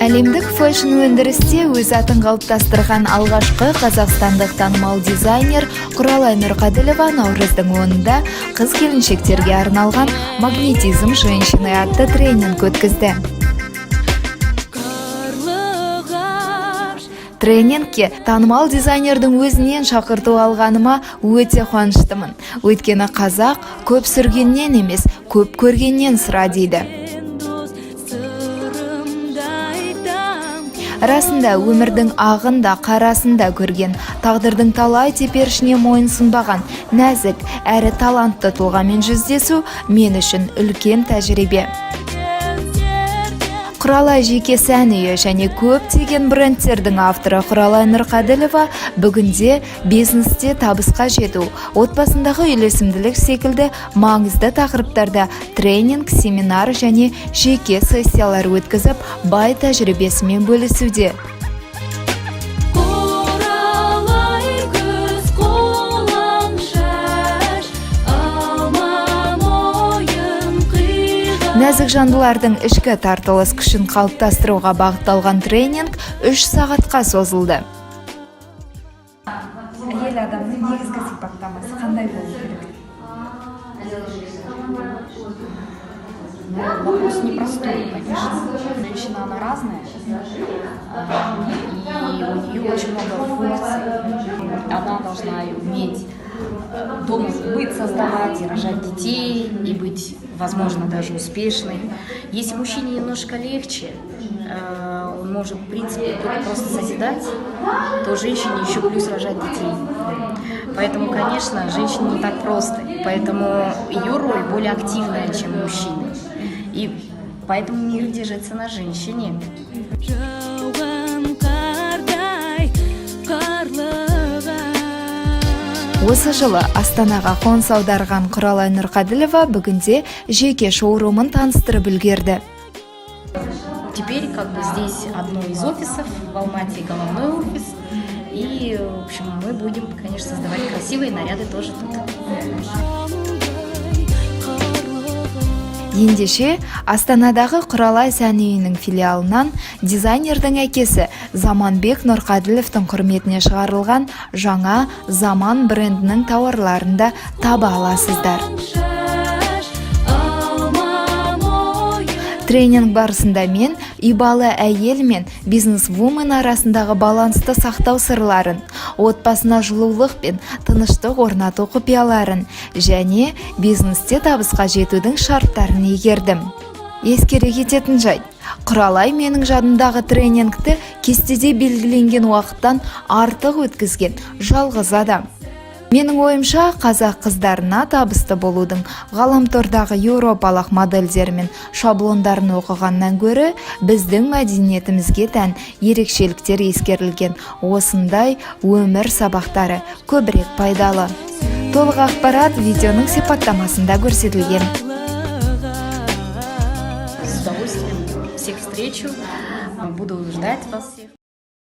Әлемдік фэшн өндірісте өз атын қалыптастырған алғашқы қазақстандық танымал дизайнер Құралай Нұрқаділова наурыздың 10-ында қыз-келіншектерге арналған «Магнетизм женщины» атты тренинг өткізді. Тренингке танымал дизайнердің өзінен шақырту алғаныма өте қуаныштымын. Өйткені қазақ көп сүргеннен емес, көп көргеннен сұра дейді. Расында өмірдің ағында, қарасында көрген, тағдырдың талай теперішіне мойынсынбаған, нәзік әрі талантты тұлғамен жүздесу мен үшін үлкен тәжірибе. Құралай жеке сән үйі және көптеген брендтердің авторы Құралай Нұрқаділова бүгінде бизнесте табысқа жету, отбасындағы үйлесімділік секілді маңызды тақырыптарда тренинг, семинар және жеке сессиялар өткізіп, бай тәжірибесімен бөлісуде. Нәзік жандылардың ішкі тартылыс күшін қалыптастыруға бағытталған тренинг 3 сағатқа созылды. Әйел адамның негізгі сипаттамасы қандай болу керек? Вопрос непростой, конечно. Женщина, она разная, и у нее очень много функций. Она должна уметь дома быт создавать, и рожать детей, и быть, возможно, даже успешной. Если мужчине немножко легче, он может, в принципе, просто созидать, то женщине еще плюс рожать детей. Поэтому, конечно, женщине не так просто. Поэтому ее роль более активная, чем мужчины. И поэтому мир держится на женщине. Осы жылы Астанаға қоныс аударған Құралай Нұрқаділова бүгінде жеке шоурумын таныстырып үлгерді. Теперь здесь одно из офисов, в Алмате головной офис. И, в общем, мы будем, конечно, создавать красивые наряды тоже тут. Ендеше, Астанадағы Құралай сән үйінің филиалынан дизайнердің әкесі Заманбек Нұрқаділовтың құрметіне шығарылған жаңа Заман брендінің тауарларында таба аласыздар. Тренинг барысында мен ибалы әйел мен бизнес-вумен арасындағы балансты сақтау сырларын, отбасына жылулық пен тыныштық орнату құпияларын және бизнесте табысқа жетудің шарттарын игердім. Ескере кететін жайт, Құралай менің жадымдағы тренингті кестеде белгіленген уақыттан артық өткізген жалғыз адам. Менің ойымша, қазақ қыздарына табысты болудың ғаламтордағы еуропалық модельдер мен шаблондарын оқығаннан гөрі біздің мәдениетімізге тән ерекшеліктер ескерілген осындай өмір сабақтары көбірек пайдалы. Толық ақпарат видеоның сипаттамасында көрсетілген. С удовольствием всех встречу, буду ждать вас всех.